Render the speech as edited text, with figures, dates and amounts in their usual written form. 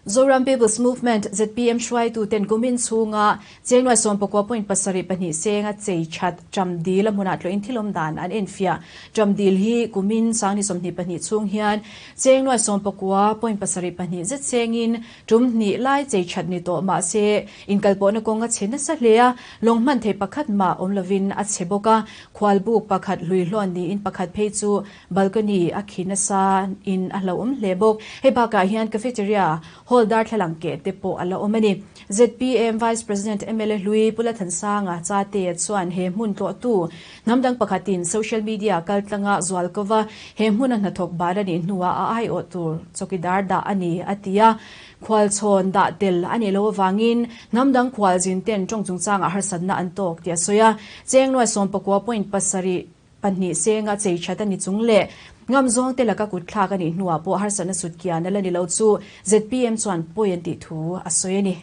Zoram People's Movement, zpm, hruaituten kumin chhunga cheng nuai sawmpakua point pasarih pahnih senga chei that ṭam dil a hmunah tlawhin thilawm dan an enfiah. Ṭam dil hi kumin sangni 22 chhung hian cheng nuai sawmpakua point pasarih pahnih zet sengin ṭum hnih lai chei that ni tawh mah se inkalpawhna kawng a chhe nasa hle a, lawng hman thei pakhat mah awm lovin a chhe bawk a, khualbuk pakhat hluihlawn niin pakhat phei chu Balcony a khi nasa in a hlauhawm hle bawk. Hei bakah hian cafeteria, hall darthlalang keh te pawh a la awm a ni. Zpm Vice President mla Hlui Pu Lathansanga Chate chuan he hmun tlawhtu hnam dang pakhatin social media kaltlanga zual kova he hmuna hnathawk bar a nih hnuah a aiawh tur chawkidar dah a ni a ti a. Khualchhawn dah tel a nih loh avangin hnam dang khualzin ten tawng chungchangah harsatna an tawk tih a sawi a. Cheng nuai sawmpakua point pasarih Pahnih senga chei that a ni chung leh ngam zawng te laka kut thlak a nih hnuah pawh harsatna sut kian a la ni lo chu zpm chuan pawi an tih thu a sawi a ni.